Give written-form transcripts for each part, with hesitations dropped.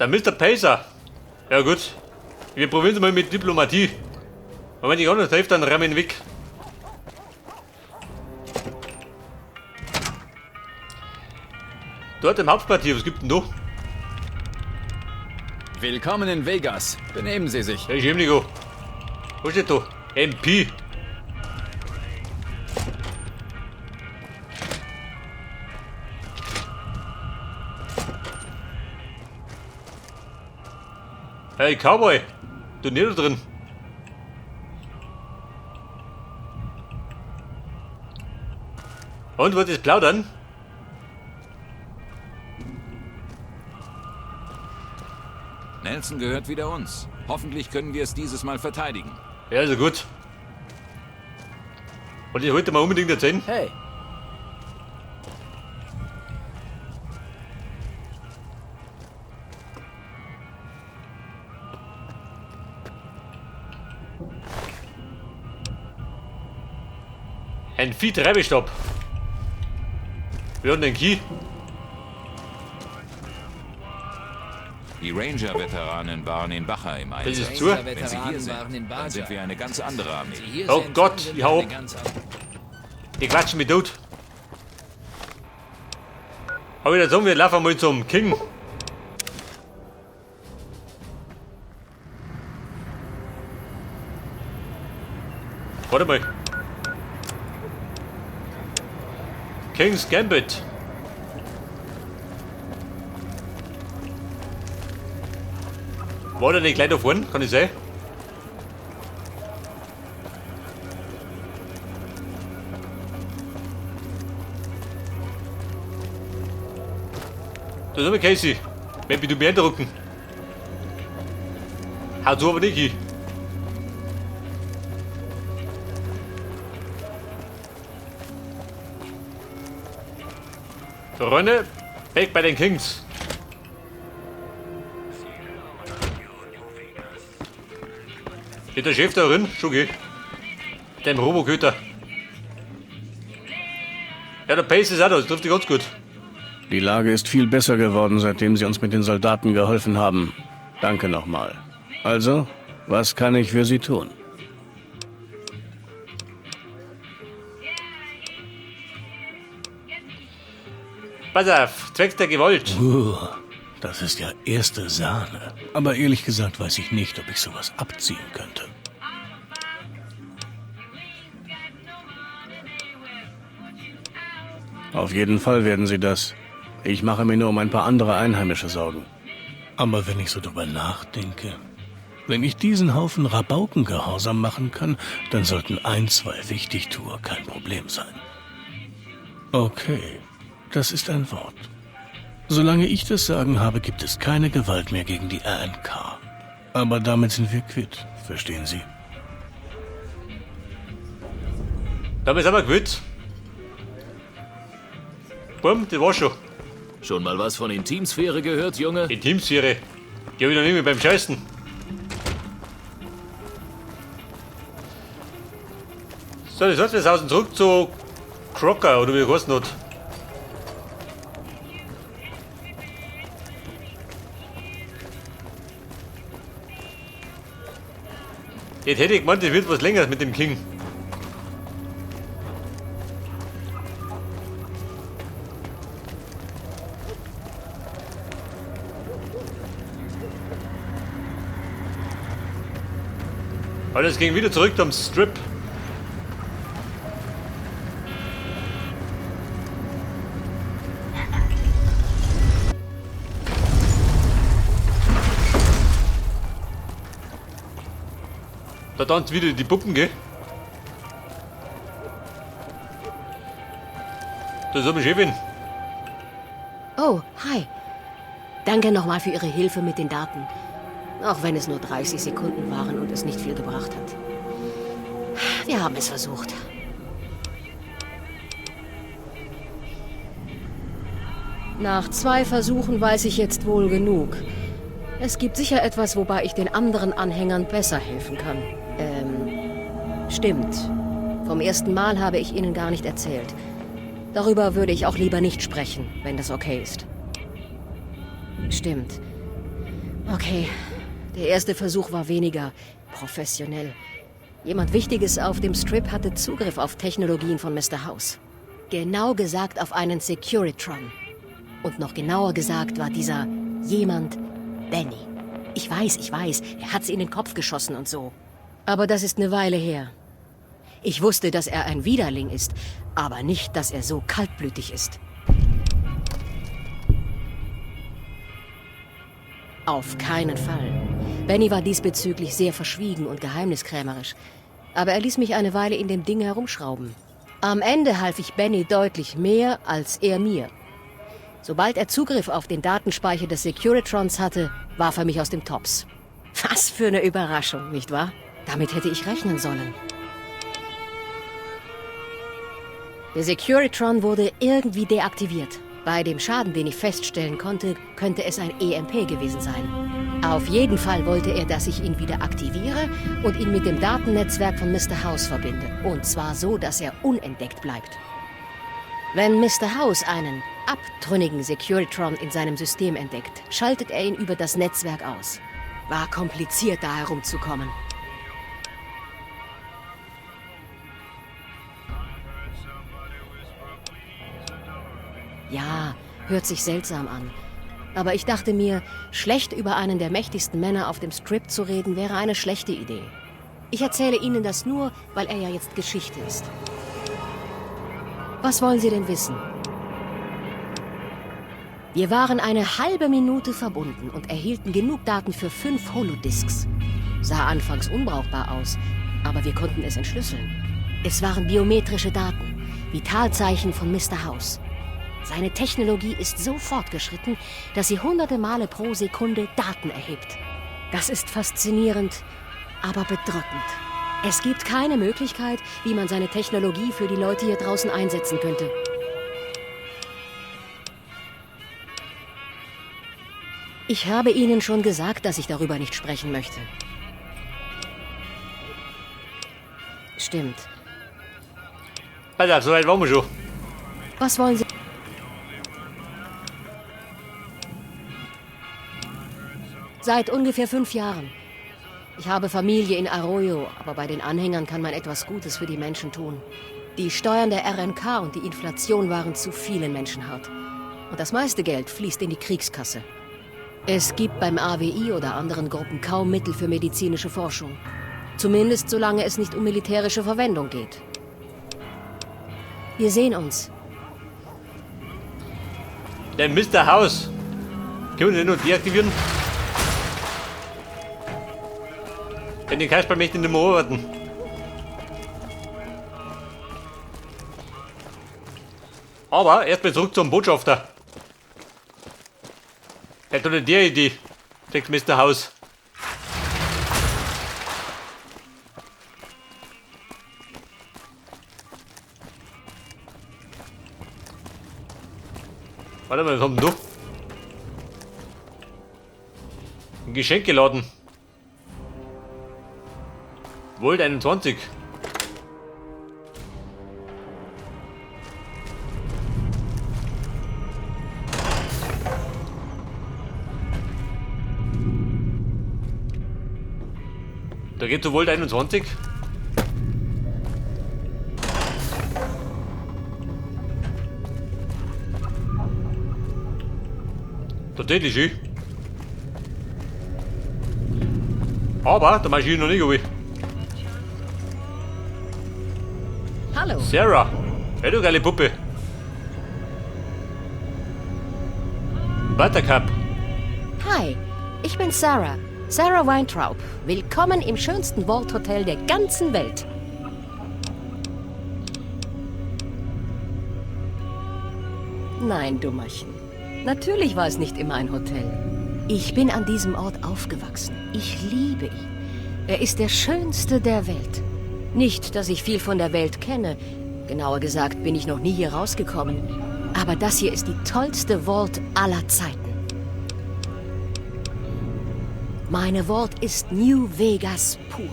Der Mr. Pacer. Ja gut. Wir probieren es mal mit Diplomatie. Und wenn ich auch noch treffe, dann rammen weg. Dort im Hauptquartier, was gibt denn da? Willkommen in Vegas. Benehmen Sie sich. Ja, ich schäme mich auch. Was steht da? MP. Hey Cowboy, du nicht da drin. Und wird es plaudern? Nelson gehört wieder uns. Hoffentlich können wir es dieses Mal verteidigen. Ja, also gut. Wollte ich heute mal unbedingt erzählen. Hey. Ein Viehtreibestab. Wir haben den Key. Die Ranger-Veteranen waren in Baja im Das Einsatz. ist zu. Wenn sie hier sind, dann sind wir eine ganz andere Armee. Oh Gott, ich hau ab. Die quatschen mich tot. Hab ich da sagen, wir laufen mal zum King. Warte mal. King's Gambit. War der nicht gleich da vorne? Kann ich sein? Da ist aber Casey. Wenn du beeindrucken. Haut so aber nicht hin. Freunde, back bei den Kings. Steht der Chef da drin? Schon geh. Dem Roboköter. Ja, der Pace ist auch da, das trifft dich ganz gut. Die Lage ist viel besser geworden, seitdem Sie uns mit den Soldaten geholfen haben. Danke nochmal. Also, was kann ich für Sie tun? Pass auf, zwecks der Gewalt. Das ist ja erste Sahne. Aber ehrlich gesagt weiß ich nicht, ob ich sowas abziehen könnte. Auf jeden Fall werden sie das. Ich mache mir nur um ein paar andere Einheimische Sorgen. Aber wenn ich so drüber nachdenke, wenn ich diesen Haufen Rabauken gehorsam machen kann, dann sollten ein, zwei Wichtigtuer kein Problem sein. Okay, das ist ein Wort. Solange ich das Sagen habe, gibt es keine Gewalt mehr gegen die RNK. Aber damit sind wir quitt, verstehen Sie? Damit sind wir quitt. Bumm, das war schon. Schon mal was von Intimsphäre gehört, Junge? Intimsphäre. Die hab ich noch nicht mehr beim Scheißen. So, das heißt, wir sausen zurück zu Crocker, oder wie er geheißen hat. Jetzt hätte ich gemeint, das wird was länger mit dem King. Aber das ging wieder zurück zum Strip. Da tanzt wieder die Puppen, gell? Das ist aber Chefin. Oh, hi. Danke nochmal für Ihre Hilfe mit den Daten. Auch wenn es nur 30 Sekunden waren und es nicht viel gebracht hat. Wir haben es versucht. Nach 2 Versuchen weiß ich jetzt wohl genug. Es gibt sicher etwas, wobei ich den anderen Anhängern besser helfen kann. Stimmt. Vom ersten Mal habe ich Ihnen gar nicht erzählt. Darüber würde ich auch lieber nicht sprechen, wenn das okay ist. Stimmt. Okay, der erste Versuch war weniger professionell. Jemand Wichtiges auf dem Strip hatte Zugriff auf Technologien von Mr. House. Genau gesagt auf einen Securitron. Und noch genauer gesagt war dieser jemand Benny. Ich weiß, er hat sie in den Kopf geschossen und so. Aber das ist eine Weile her. Ich wusste, dass er ein Widerling ist, aber nicht, dass er so kaltblütig ist. Auf keinen Fall. Benny war diesbezüglich sehr verschwiegen und geheimniskrämerisch. Aber er ließ mich eine Weile in dem Ding herumschrauben. Am Ende half ich Benny deutlich mehr als er mir. Sobald er Zugriff auf den Datenspeicher des Securitrons hatte, warf er mich aus dem Tops. Was für eine Überraschung, nicht wahr? Damit hätte ich rechnen sollen. Der Securitron wurde irgendwie deaktiviert. Bei dem Schaden, den ich feststellen konnte, könnte es ein EMP gewesen sein. Auf jeden Fall wollte er, dass ich ihn wieder aktiviere und ihn mit dem Datennetzwerk von Mr. House verbinde. Und zwar so, dass er unentdeckt bleibt. Wenn Mr. House einen abtrünnigen Securitron in seinem System entdeckt, schaltet er ihn über das Netzwerk aus. War kompliziert, da herumzukommen. Ja, hört sich seltsam an. Aber ich dachte mir, schlecht über einen der mächtigsten Männer auf dem Strip zu reden, wäre eine schlechte Idee. Ich erzähle Ihnen das nur, weil er ja jetzt Geschichte ist. Was wollen Sie denn wissen? Wir waren eine halbe Minute verbunden und erhielten genug Daten für 5 Holodisks. Sah anfangs unbrauchbar aus, aber wir konnten es entschlüsseln. Es waren biometrische Daten, Vitalzeichen von Mr. House. Seine Technologie ist so fortgeschritten, dass sie hunderte Male pro Sekunde Daten erhebt. Das ist faszinierend, aber bedrückend. Es gibt keine Möglichkeit, wie man seine Technologie für die Leute hier draußen einsetzen könnte. Ich habe Ihnen schon gesagt, dass ich darüber nicht sprechen möchte. Stimmt. Alter, so weit waren wir schon. Was wollen Sie? Seit ungefähr 5 Jahren. Ich habe Familie in Arroyo, aber bei den Anhängern kann man etwas Gutes für die Menschen tun. Die Steuern der RNK und die Inflation waren zu vielen Menschen hart. Und das meiste Geld fließt in die Kriegskasse. Es gibt beim AWI oder anderen Gruppen kaum Mittel für medizinische Forschung. Zumindest solange es nicht um militärische Verwendung geht. Wir sehen uns. Der Mr. House. Können wir den nur deaktivieren? Wenn den Kasperl möchte ich nicht mehr arbeiten. Aber erstmal zurück zum Botschafter. Der hat doch eine Idee, sagt Mr. House. Warte mal, was haben wir da? Ein Geschenk geladen. Volt 21. Da geht zu Volt 21. Tatsächlich, schön. Aber da mach ich noch nicht runter. Hallo. Sarah. Hey, du geile Puppe. Buttercup. Hi, ich bin Sarah. Sarah Weintraub. Willkommen im schönsten Vault-Hotel der ganzen Welt. Nein, Dummerchen. Natürlich war es nicht immer ein Hotel. Ich bin an diesem Ort aufgewachsen. Ich liebe ihn. Er ist der schönste der Welt. Nicht, dass ich viel von der Welt kenne. Genauer gesagt bin ich noch nie hier rausgekommen. Aber das hier ist die tollste Vault aller Zeiten. Meine Vault ist New Vegas pur.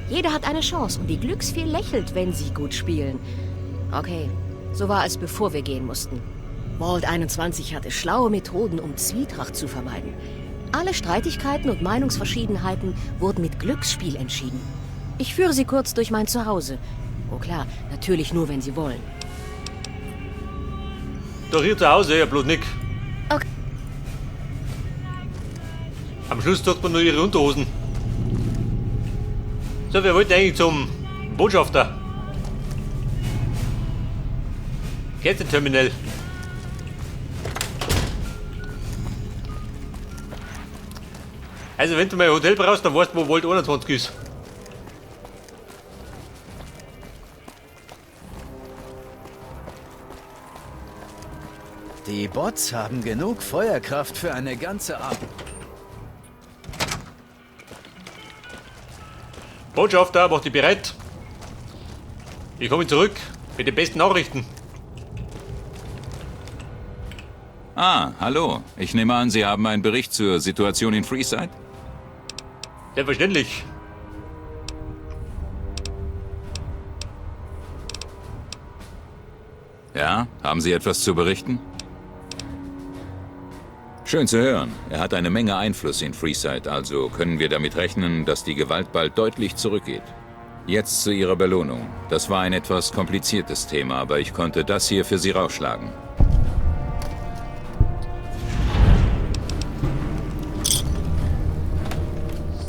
Jeder hat eine Chance und die Glücksfee lächelt, wenn sie gut spielen. Okay, so war es, bevor wir gehen mussten. Vault 21 hatte schlaue Methoden, um Zwietracht zu vermeiden. Alle Streitigkeiten und Meinungsverschiedenheiten wurden mit Glücksspiel entschieden. Ich führe Sie kurz durch mein Zuhause. Oh klar, natürlich nur, wenn Sie wollen. Doch hier zu Hause, ja bloß nick. Okay. Am Schluss tut man nur ihre Unterhosen. So, wir wollten eigentlich zum Botschafter. Gästeterminal. Also wenn du mal ein Hotel brauchst, dann weißt du, wo Vault 21 ist. Die Bots haben genug Feuerkraft für eine ganze Armee. Botschafter, mach dich bereit. Ich komme zurück mit den besten Nachrichten. Ah, hallo. Ich nehme an, Sie haben einen Bericht zur Situation in Freeside? Selbstverständlich. Ja, haben Sie etwas zu berichten? Schön zu hören. Er hat eine Menge Einfluss in Freeside, also können wir damit rechnen, dass die Gewalt bald deutlich zurückgeht. Jetzt zu Ihrer Belohnung. Das war ein etwas kompliziertes Thema, aber ich konnte das hier für Sie rausschlagen.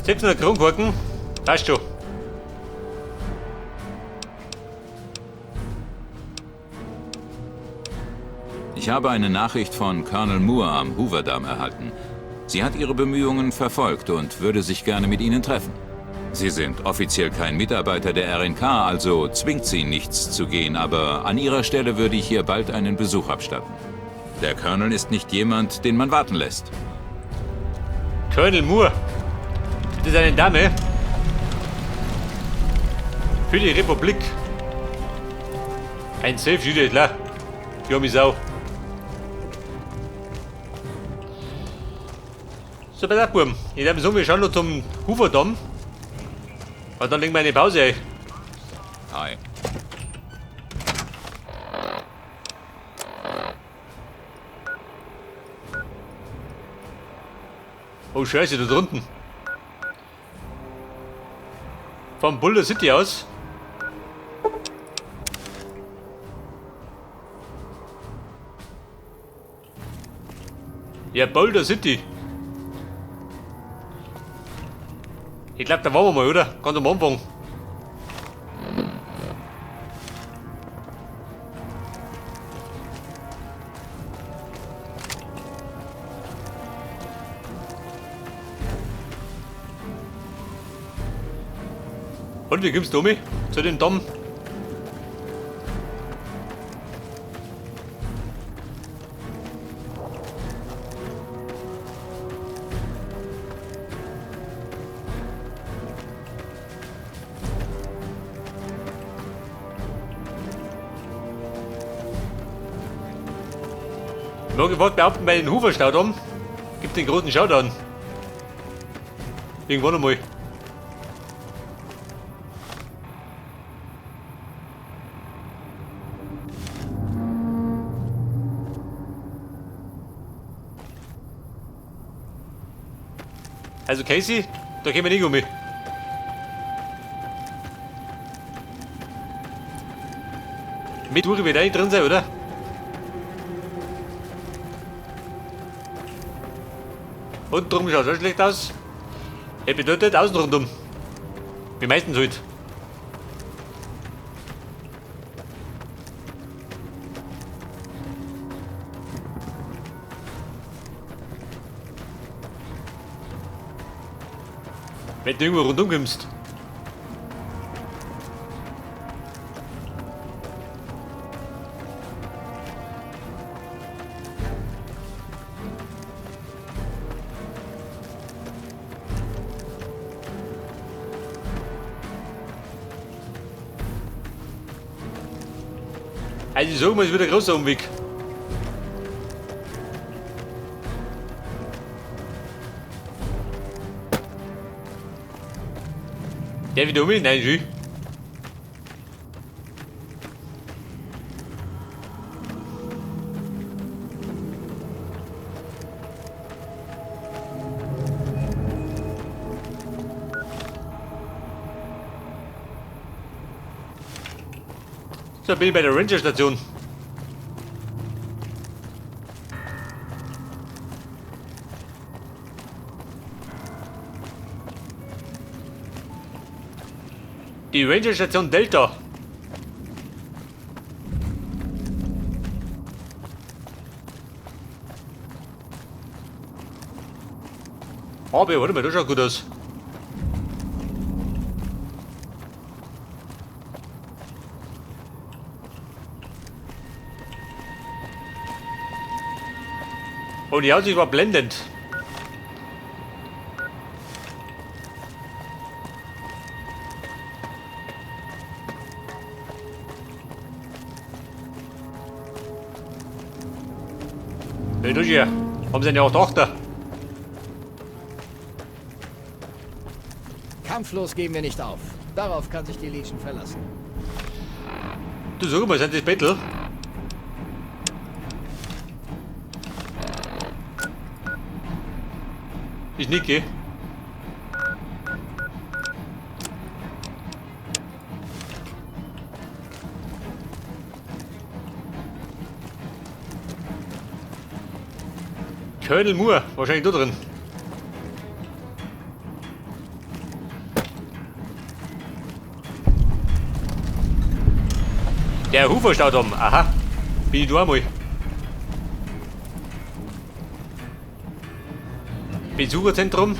17 Kronkorken, passt schon. Ich habe eine Nachricht von Colonel Moore am Hoover-Damm erhalten. Sie hat ihre Bemühungen verfolgt und würde sich gerne mit Ihnen treffen. Sie sind offiziell kein Mitarbeiter der RNK, also zwingt sie nichts zu gehen, aber an ihrer Stelle würde ich ihr bald einen Besuch abstatten. Der Colonel ist nicht jemand, den man warten lässt. Colonel Moore. Das ist eine Dame. Für die Republik. Ein Safe-Schüler, klar. Die arme Sau. So, pass auf, Buben. Ich glaube, so, wir schauen noch zum Hoover-Damm. Und dann legen wir eine Pause ein. Hi. Oh, Scheiße, da drunten. Vom Boulder City aus. Ja, Boulder City. Ich glaub, da waren wir mal, oder? Ganz am Anfang. Und wie kommst du mit zu dem Damm? Ich mag überhaupt behaupten, bei den Hoover-Staudamm gibt den großen Showdown. Irgendwann einmal. Also Casey, da gehen wir nicht um mich. Mit Uri wird auch nicht drin sein, oder? Und drum schaut es auch schlecht aus. Er bedeutet außen rundum. Wie meistens halt. Wenn du irgendwo rundum kommst. Also ich sag mal, es wird ein großer Umweg. Der wieder um? Nein, schön. Da bin ich bei der Ranger-Station. Die Ranger-Station Delta. Aber warte mal, das schaut gut aus. Oh, die Aussicht war blendend. Hey, du hier. Haben sie denn ja auch Tochter? Kampflos geben wir nicht auf. Darauf kann sich die Legion verlassen. Du sag mal, sind das Bettel? Ich nicke. Colonel Moore, wahrscheinlich da drin. Der Hoover-Staudamm, aha. Bin ich da einmal. Besucherzentrum.